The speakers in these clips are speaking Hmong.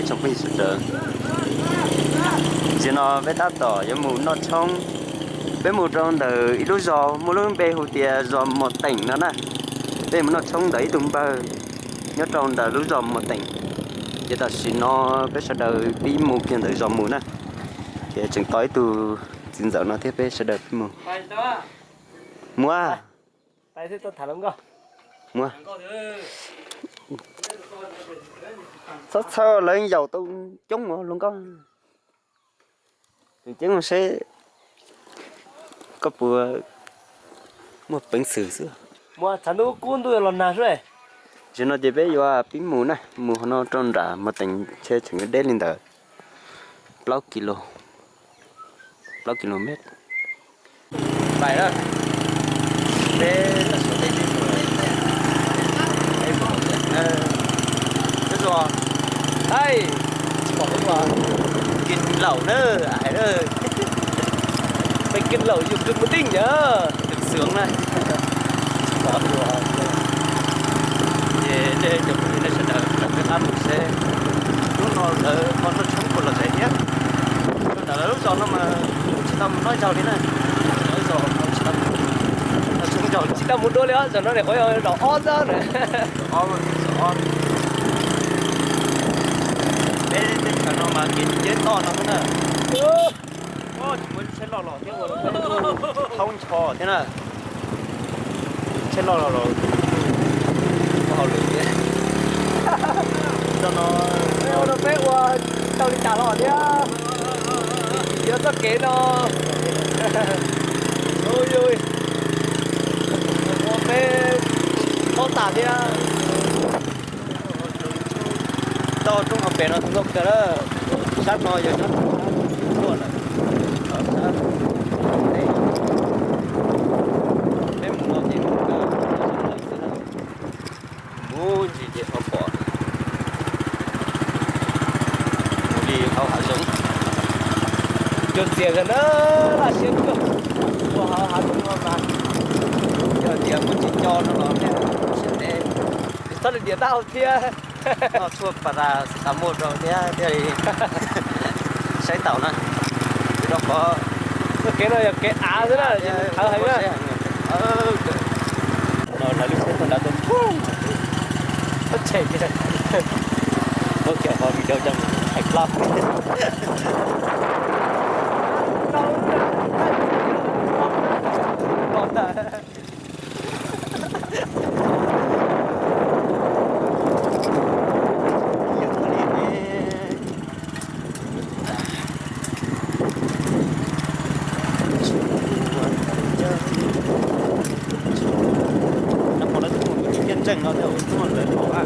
Tsoom phooj ywg sawv daws, zaum no peb tab tom yuav mus noj tshoob. Peb mus rau ntawm ib lub zos muaj lub npe hu tias zos Mos Teem no na. Peb mus noj tshoob ntawm ib tug npawg nyob rau ntawm lub zos Mos Teem. Ces tam sim no peb sawv daws pib mus kiag ntawm zos mus na. Ces tseem tos ib tug txiv ntxawm no thiab peb sawv daws pib mus. Muab, muab, txhob txhawj, lawv yaum tau coob ua hluas nkauj. Tus ceeb mus seb koj puas muaj peev xwm xwb. Muab txhav ntub kub ntuj los nag xwb. Zaum no ces peb yuav pib mus na, mus hauv no rau nram Mos Teem ntshe tseem deb li ntawd plaub kis, plaub kilomev. Pais na, peb tam sim no peb mus, peb mus, peb mus, tsis pom, peb mus Kiv Laum na, hais na, peb Kiv Laum yus kws mus tij na, kws xwm na, tsis pom. Ces nej cov phooj ywg nej sawv daws peb qab mus seb hnub no lawv ho noj tshoob puas los tsev thiab. Rau ntawm lawv lub zos no mas kuv tsis tau mus noj zaug li na. Lawv zos no tsis tau mus noj tshoob zaug, tsis tau mus dua li os, zos no nim qhuav yog zos ob xwb na. Zos ob, zos ob. Peb teb chaws no mas kev ceb toj no xwb na. Tsis muaj tsheb loj los thiab ua rau peb thaub ncho thiab na. Tsheb loj los los ua hauj lwm thiab. Rau no ua rau peb ua tau li cas los thiab. Yuav txoj kev no ua peb paub tas thiab. Tau roob hauv pes no tus nkauj kawg na. Sab no yog nyob rau sab tuaj lawm, sab peb mus no ces mus kawg lawm xwb na. Mus ntsis ces ho pom mus li hauv hav zoov. Cua txias kawg na, laj siab cuag ua hauv hav zoov no mas yog tias muaj tsis co no los siab deb, txhob li diam tau thiab. Noj tshuaj pas tas xav muaj rau thiab thiaj li saib taus na. Rau qhov txoj kev no yog kev av xwb na, thawv heev na. No lawv lub tsheb toj nrad tuaj, txhob tshem kiag, muab kiag qhov video coj hais plab. Rau qhov no twb mus ib tiaj ntseeg no thiab, twb mus lawm los a,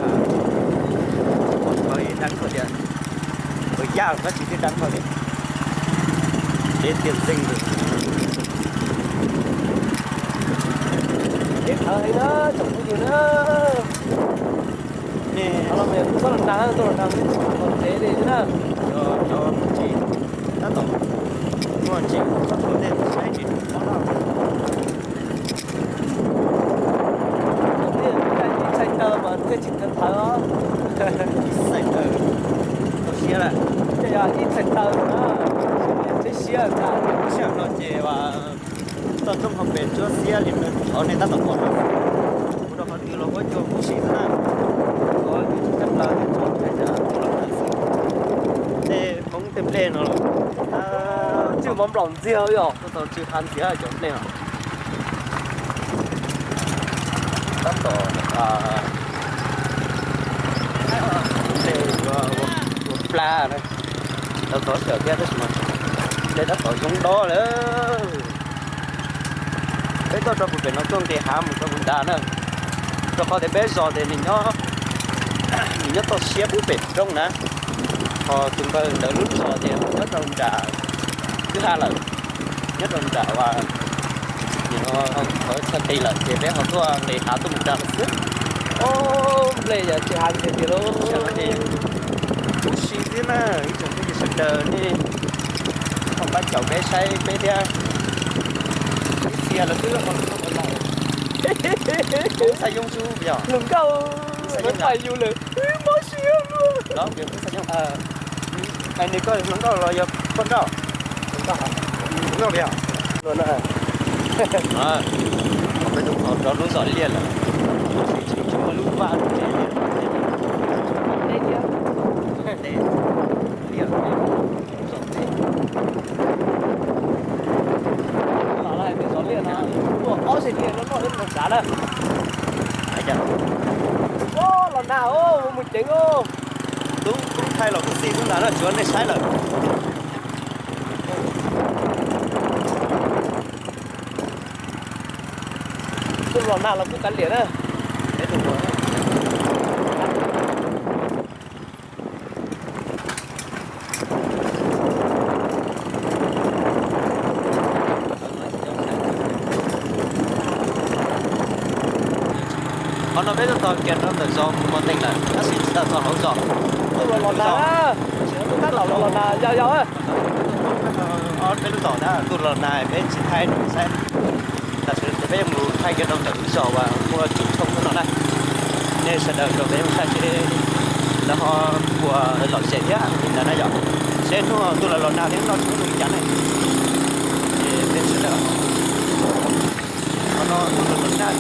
ua dab kawg tiag, ua yaj los koj tsis tiaj dab kawg li, deb tiaj ntseeg li. Deb thawv heev na tsoom phooj ywg na. Nej txhob los nag, txhob los nag, tsev li na. Cov ntses tab tom muaj ntses txhob tuaj tej saib tsis pom no. Ib txhais taw mas thiaj tsis kawg thawv os. Ib txhais taw tau siab lawm. Tej yog ib txhais taw na, siab ntag. Siab no ces toj roob hauv pes tsuab xiab li qhov nej tab tom pom no. Mus rau qhov twg los muab cua kub si xwb na. Qhov twg tsis tshaj plaws ces tso hais tias los tawm xwb. Tej hmoob tej nplej no los tsw mov nplaum ntxiag yom, tuaj tau tsw ha ntxiag cov nplej no. Tab tom nplej ua plag na, tau txov xyaw thiab tab sis mas nplej tab tom zoo dob lawm. Peb tuaj rau puag pem no tuaj nqis hav mus rau puag nrad na, rau qhov tias peb zos tias nws nyob toj siab puag pem roob na, ho tus npawg ntawd lub zos ces nyob rau nram kwj ha lawm, nyob rau nram uas qhov txhais tes lawm ces peb ho tuaj nqis hav tuaj mus nrad lawm xwb. Ob nplej yog tsis hav ntxiag tiag lauj. Kub si xwb na, ib tsoom phooj ywg sawv daws nej ho pab caum peb saib peb thiab. Ib txhia lawv twb ho lawm, hluas nkauj, lawv pais yus lawm, mob siab luaj. Nws koj hluas nkauj los yog poj nrauj? Hluas nkauj li os. Peb tus qhov rov lub zos liaj lawm, tsis muaj lub vaj. Los nag, los nag, mus ceev. Tub thaij los kuj xij tub ntag na, tsuav nej saib lawm. Los nag los kuj kav liam na. Qhov no peb tuaj txog kiag rau ntawm zos Mus Mos Teem lawm tab sis tsis tau txog hauv zos. Tuaj los nag, tab tom los nag yau yau. Peb lub zos na, tuaj los nag peb tsis thaij rau saib. Tam sim no peb yuav mus thaij kiag rau ntawm lub zos uas muaj tsob tshoob no na. Nej sawv daws nrog peb mus saib seb lawv ho ua lom zem thiab li ntawd na yom. Seb hnub ntuj los los nag thiab noj tshoob zoo li cas ne. Ces peb sawv daws, qhov no ntuj los los nag.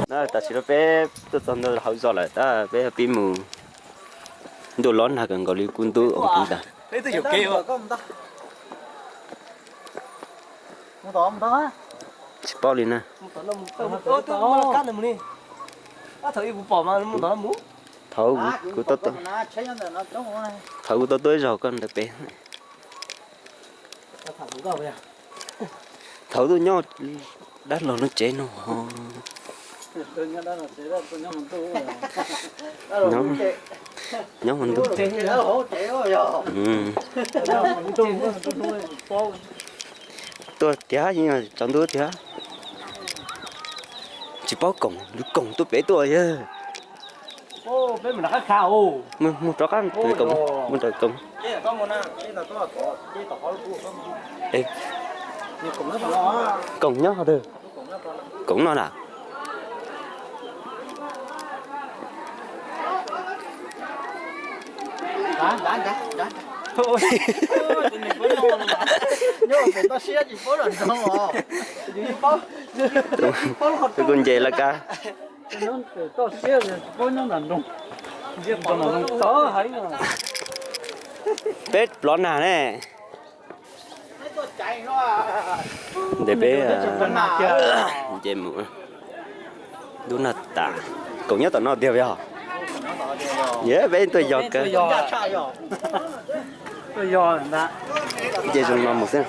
Na, tam sim no peb tuaj txog ntua hauv zos lawm, tab peb pib mus. Ntuj los nag kawg nkaus li, kuj ntub ua ntub ntag. Tsis paub li na. Thaum kuv tau, thaum kuv tau tuaj ib zaug koj ntawd pem. Thaum tuaj nyob dab laug lub tsev no. Nyob hmo ntuj. Tuaj tiag, yeej tsaus ntuj tiag. Tsis paub koom, koom tuaj pem tuaj yog. Mus rov qab koom, mus rau koom. Koom nyob qhov twg? Koom no na. Tus kuj nce lawv kab. Peb plov nag ne. Ntes peb nce mus. Ntub nag tas, koom nyob tom no tiag yog. Yog peb tuaj yog kawg. Nce zoo no mus xwb.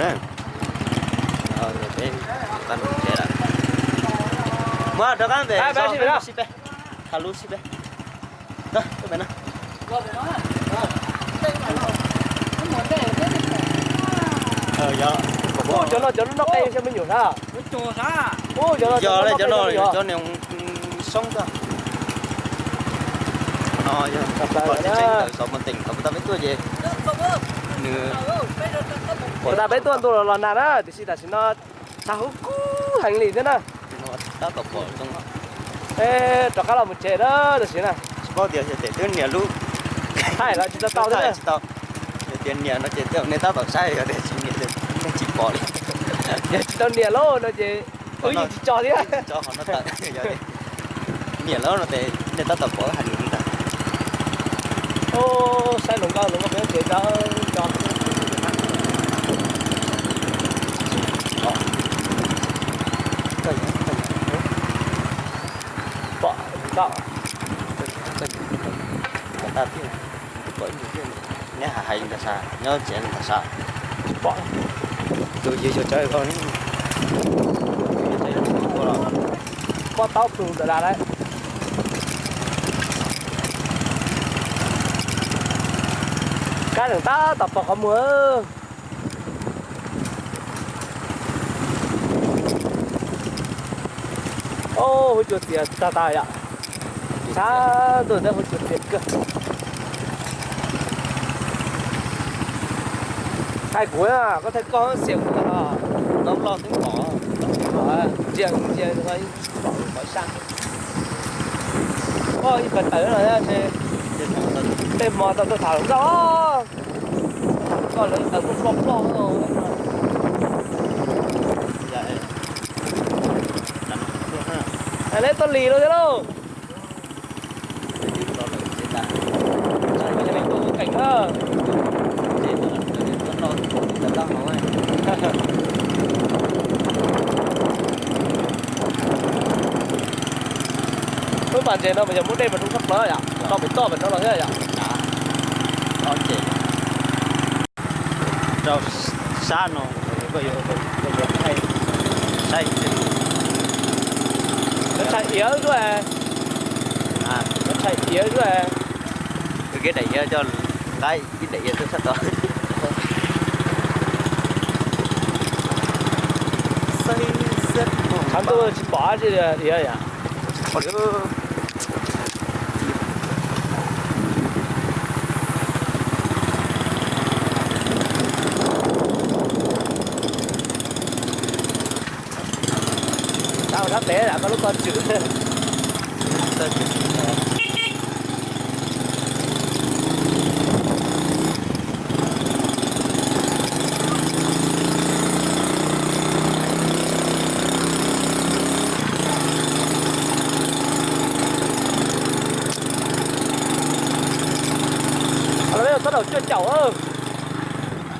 Peb rov qab mus tsev lawm. Muab rov qab ntawm zos peb mus sib peb, thav lub sib peb. Cov no cov lub noj qe xyov me nyuam sab. Yog li cov no cov niag soob xwb. No yog qhov tseeb ntawm xov mus teem thaum puag ta peb tuaj ces nws, puag ta peb tuaj ntuj los los nag na, tiam sis tam sim no tshav huv kub heev li thiab na. Tab tom pom zoo. Rov qab los mus tsev na tam sim na. Tsis paub tias xyov tes twb nias lub, thaij los tsis tau tau thiab. Yog tias nias no ces nej tab tom saib, yog tias tsis nias nej tsis pom li. Yog tsis tau nias lawm no ces wb yeej tsis tso thiab. Nias lawm no ces nej tab tom pom hais lus ntag. Saib hluas nkauj, hluas nkauj peb tsev tso, tso. Pom nkauj. Neb hais hais ntag sas, nyob tsev ntag sas. Tsis pom. Tus yws xyuas tsawv koj ne. Pob taub plhu ntawm dav lawm. Kab zeem tab tom pom qhov muag. Huab cua txias tag tag yom. Tshab ntuj thiab huab cua txias kawg. Thaij kuv, koj thaij koj xiam kuv. Tau loj twb pom. Ntsia ntsia pom sab. Koj ib pawg tawm no ces tej hmo tau tuaj tham hluas nkauj. Koj lawv tawm tuaj ploj ploj. Neb tuaj lis lawm thiab lauj. Lub pas ntses no mas yog muab dej mas rau tshaj plaws yom, rau pem toj pem no los thiab yom. Rau sab no, koj yuav saib, saib, tshais iav zuaj, tshais iav zuaj. Tus kev daim iav coj nqa ib daim iav tuaj sab tod. Qhov ntuj tsis pom dab tsi iav yom. Tau sab pem koj lub ko tswm. Los peb tab tom cuaj caum.